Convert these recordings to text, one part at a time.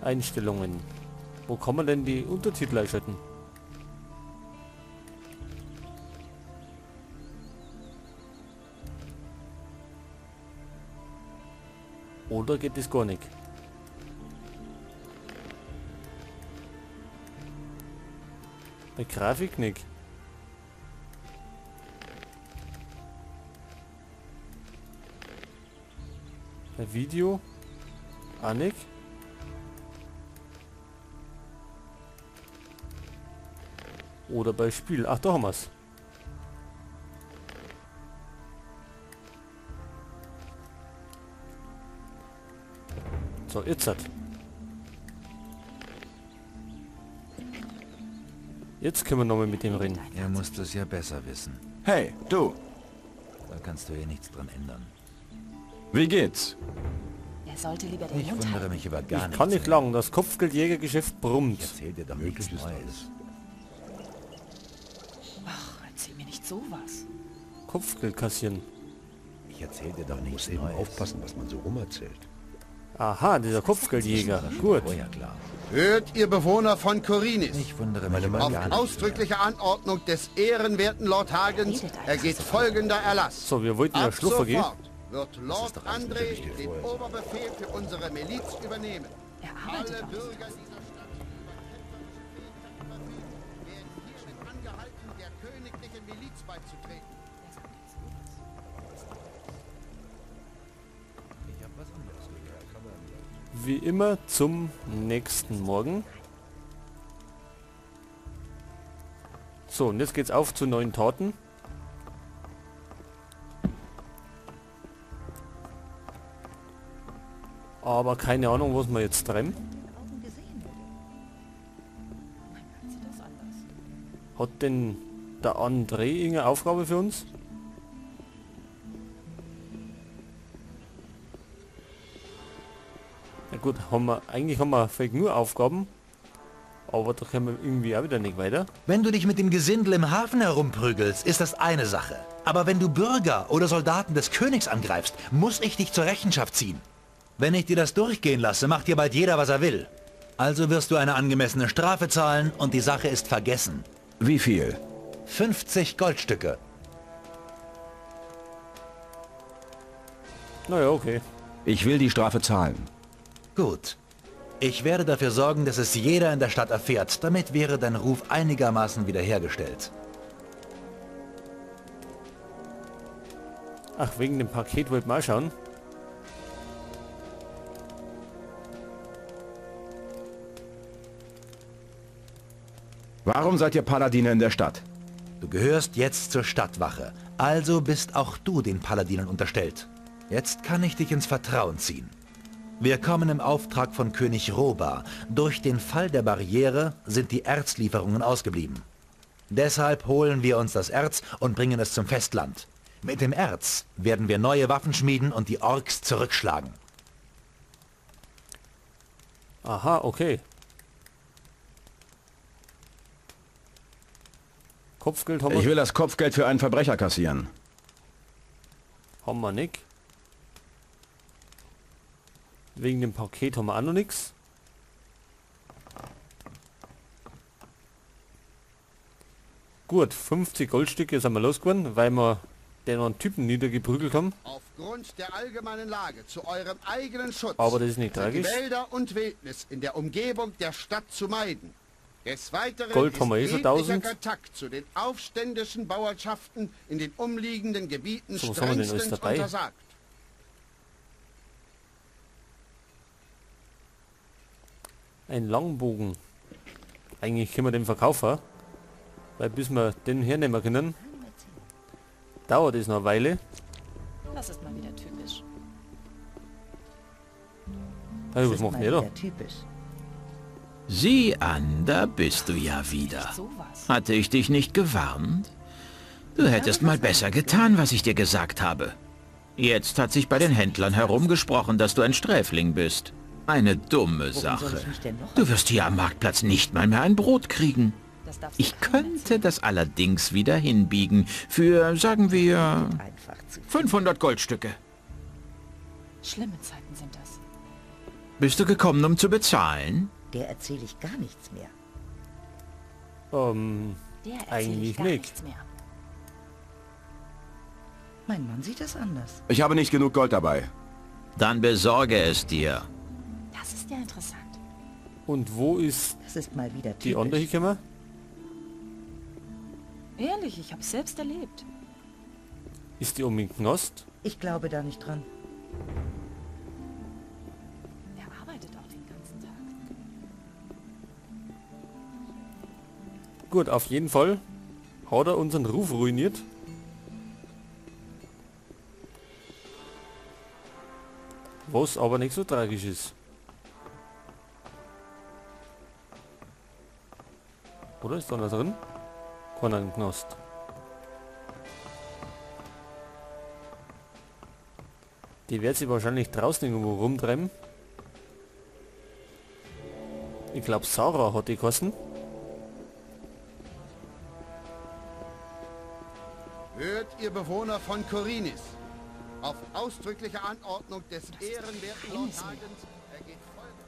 Einstellungen. Wo kann man denn die Untertitel einschalten? Oder geht das gar nicht? Bei Grafik nicht. Bei Video auch nicht. Oder bei Spiel. Ach, da haben wir's. So, jetzt hat. Jetzt können wir nochmal mit dem reden. Er muss das ja besser wissen. Hey, du! Da kannst du ja nichts dran ändern. Wie geht's? Er sollte lieber den Ich Mund wundere halten. mich über gar Ich nichts kann nicht mehr. lang, das Kopfgeldjägergeschäft brummt. Ich erzähl dir doch Möglich nichts ist Neues. alles. Ach, erzähl mir nicht sowas. Kopfgeld kassieren. Ich erzähl dir doch Man nichts muss eben Neues. aufpassen, was man so rumerzählt. Aha, dieser Kopfgeldjäger. Das war schon Gut. vorher klar. Hört ihr Bewohner von Khorinis. Ich wundere mich Meine über Meinung gar Auf nichts ausdrückliche Anordnung des ehrenwerten Lord Hagens Redet einfach ergeht so. folgender Erlass. So, wir wollten ja Ab schlafen gehen. sofort wird Lord doch alles André natürlich dir den vorher sagen. Oberbefehl für unsere Miliz übernehmen. Er arbeitet Alle auch Bürger nicht. dieser Stadt, die über kämpferische Fähigkeiten verfügen, werden hiermit angehalten, der königlichen Miliz beizutreten. Er sagt nicht sowas. Ich hab was anderes gehört. Wie immer zum nächsten Morgen. So, und jetzt geht's auf zu neuen Taten. Aber keine Ahnung, was wir jetzt treiben. Augen gesehen. Mein Gott, sieht das anders. Hat denn der André irgendeine Aufgabe für uns? Na gut, haben wir, eigentlich haben wir vielleicht nur Aufgaben, aber da können wir irgendwie auch wieder nicht weiter. Wenn du dich mit dem Gesindel im Hafen herumprügelst, ist das eine Sache. Aber wenn du Bürger oder Soldaten des Königs angreifst, muss ich dich zur Rechenschaft ziehen. Wenn ich dir das durchgehen lasse, macht dir bald jeder, was er will. Also wirst du eine angemessene Strafe zahlen und die Sache ist vergessen. Wie viel? 50 Goldstücke. Naja, okay. Ich will die Strafe zahlen. Gut. Ich werde dafür sorgen, dass es jeder in der Stadt erfährt. Damit wäre dein Ruf einigermaßen wiederhergestellt. Ach, wegen dem Paket wollt mal schauen. Warum seid ihr Paladine in der Stadt? Du gehörst jetzt zur Stadtwache, also bist auch du den Paladinen unterstellt. Jetzt kann ich dich ins Vertrauen ziehen. Wir kommen im Auftrag von König Rhobar. Durch den Fall der Barriere sind die Erzlieferungen ausgeblieben. Deshalb holen wir uns das Erz und bringen es zum Festland. Mit dem Erz werden wir neue Waffen schmieden und die Orks zurückschlagen. Aha, okay. Kopfgeld haben Ich wir, will das Kopfgeld für einen Verbrecher kassieren. haben wir nicht. Wegen dem Paket haben wir auch noch nichts. Gut, 50 Goldstücke sind wir losgeworden, weil wir den einen Typen niedergeprügelt haben. Aufgrund der allgemeinen Lage zu eurem eigenen Schutz Aber das ist nicht sind die tragisch. Wälder und Wildnis in der Umgebung der Stadt zu meiden. Des Weiteren Gold haben wir eh ist schon jeglicher 1000. Kontakt zu den aufständischen Bauernschaften in den umliegenden Gebieten So, was haben wir denn alles strengstens dabei? untersagt. Ein Langbogen. Eigentlich können wir den verkaufen. Weil bis wir den hernehmen können, dauert es noch eine Weile. Das ist mal wieder typisch. Hey, Das was ist macht mal denn der da? wieder typisch. Sieh an, da bist du ja wieder. Nicht sowas. Hatte ich dich nicht gewarnt? Du hättest mal besser getan, was ich dir gesagt habe. Jetzt hat sich bei den Händlern herumgesprochen, dass du ein Sträfling bist. Eine dumme Worum soll Sache. ich mich denn noch Du wirst hier am Marktplatz nicht mal mehr ein Brot kriegen. Das darfst du Ich keinem könnte erzählen. das allerdings wieder hinbiegen für, sagen wir, Einfach zu 500 Goldstücke. Schlimme Zeiten sind das. Bist du gekommen, um zu bezahlen? Der erzähle ich gar nichts mehr. Der erzähle ich Eigentlich gar nicht. nichts mehr. Mein Mann sieht das anders. Ich habe nicht genug Gold dabei. Dann besorge es dir. Das ist ja interessant. Und wo ist Das ist mal wieder die typisch. andere hingekommen? Ehrlich, ich habe es selbst erlebt. Ist die um den Knast? Ich glaube da nicht dran. Er arbeitet auch den ganzen Tag. Gut, auf jeden Fall hat er unseren Ruf ruiniert. Was aber nicht so tragisch ist. Oder ist da noch drin? Keiner im Knast. Die wird sich wahrscheinlich draußen irgendwo rumtreiben. Ich glaube, Sarah hat die Kosten. Hört ihr Bewohner von Korinis. Auf ausdrückliche Anordnung des ehrenwerten Lord Hagens ergeht folgende...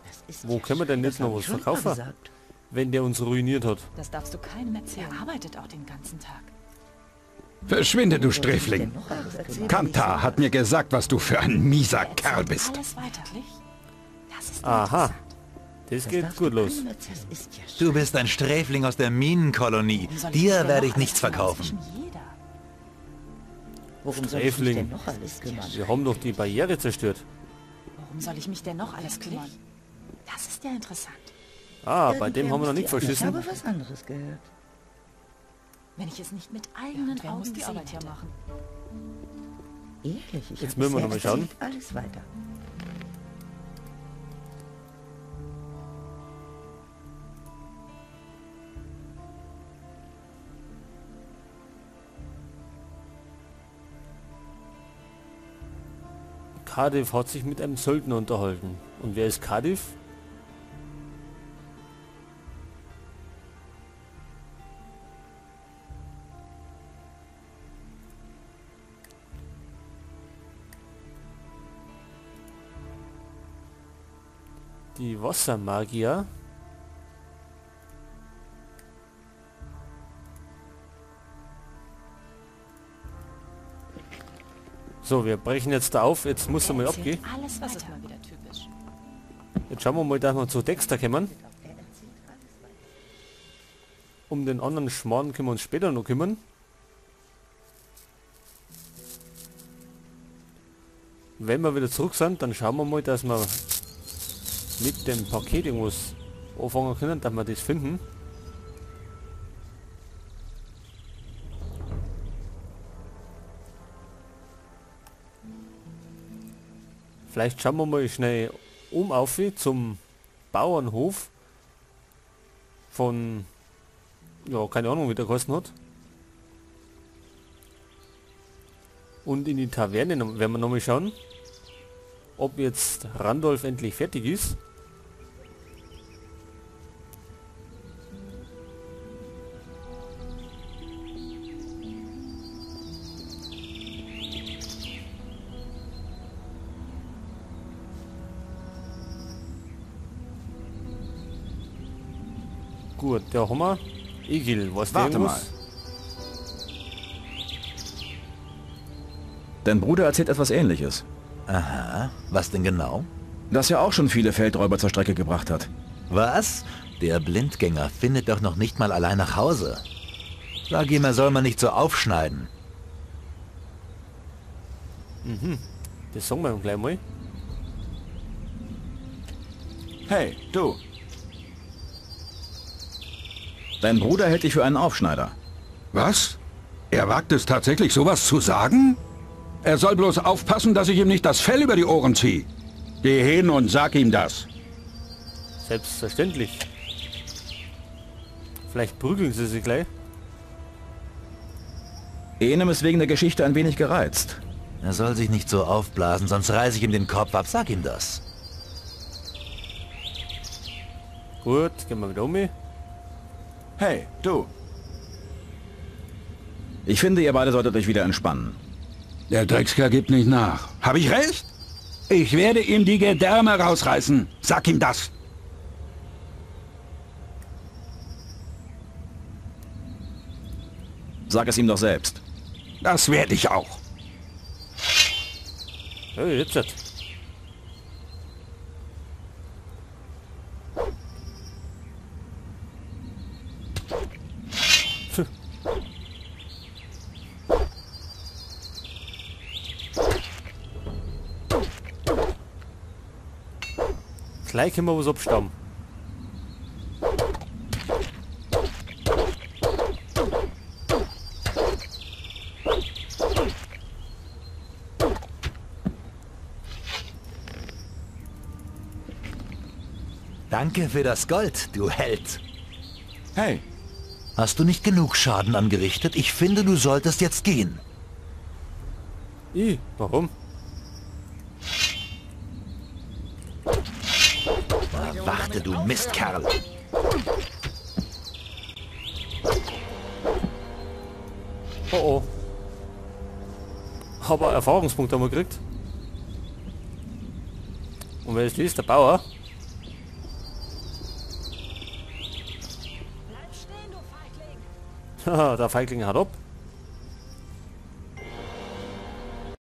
Das ist Wo ja können wir denn schön, jetzt das noch hab was ich schon immer verkaufen? gesagt. Wenn der uns ruiniert hat. Das darfst du keinem erzählen. Er arbeitet auch den ganzen Tag. Verschwinde, du Worum soll ich mich Sträfling. denn noch alles kümmern? Kanta hat mir gesagt, was du für ein mieser Er erzählt Kerl bist. Alles weiter. Das ist Aha. interessant. Das Das geht darfst gut du los. keinem erzählen. Das ist ja Du bist ein Sträfling aus der Minenkolonie. Warum soll ich mich Dir denn werde noch ich nichts alles kümmern? Das verkaufen. ist schon jeder. Worum soll ich mich Sträfling. denn noch alles kümmern? Wir haben doch die Barriere zerstört. Worum soll ich mich denn noch alles kümmern? Das ist ja interessant. Ah, bei dem Irgendwer haben wir noch muss nicht die- Ich verschissen. habe was anderes gehört. Wenn ich es nicht mit eigenen Irgendwer Augen muss die gesehen Arbeit hier hätte. machen. Ehrlich, ich Jetzt habe müssen wir noch mal schauen. erzählt alles weiter. Cardiff hat sich mit einem Söldner unterhalten. Und wer ist Cardiff? Die Wassermagier. So, wir brechen jetzt da auf. Jetzt muss er mal Er erzählt abgehen. Alles Das ist weiter. mal wieder typisch. Jetzt schauen wir mal, dass wir zu Dexter kommen. Um den anderen Schmarrn können wir uns später noch kümmern. Wenn wir wieder zurück sind, dann schauen wir mal, dass wir mit dem Paket irgendwas anfangen können, dass wir das finden. Vielleicht schauen wir mal schnell um auf zum Bauernhof von, ja, keine Ahnung, wie der kosten hat. Und in die Taverne werden wir nochmal schauen, ob jetzt Randolph endlich fertig ist. Gut, der haben wir. Egil, was Warte der mal. Dein Bruder erzählt etwas Ähnliches. Aha, was denn genau? Dass er auch schon viele Feldräuber zur Strecke gebracht hat. Was? Der Blindgänger findet doch noch nicht mal allein nach Hause. Sag ihm, er soll mal nicht so aufschneiden. Das sagen wir ihm gleich mal. Hey, du. Dein Bruder hält dich für einen Aufschneider. Was? Er wagt es tatsächlich, sowas zu sagen? Er soll bloß aufpassen, dass ich ihm nicht das Fell über die Ohren ziehe. Geh hin und sag ihm das. Selbstverständlich. Vielleicht prügeln sie sich gleich. Enem ist wegen der Geschichte ein wenig gereizt. Er soll sich nicht so aufblasen, sonst reiße ich ihm den Kopf ab. Sag ihm das. Gut, gehen wir wieder um. Hey, du. Ich finde, ihr beide solltet euch wieder entspannen. Der Dreckskerl gibt nicht nach. Habe ich recht? Ich werde ihm die Gedärme rausreißen. Sag ihm das. Sag es ihm doch selbst. Das werde ich auch. Hey, jetzt. Gleich können wir was abstammen. Danke für das Gold, du Held. Hey. Hast du nicht genug Schaden angerichtet? Ich finde, du solltest jetzt gehen. I, warum? Na, warte, du Mistkerl. Oh oh. Aber Erfahrungspunkte haben wir gekriegt. Und wer ist das? Der Bauer? Haha, der Feigling hat ab.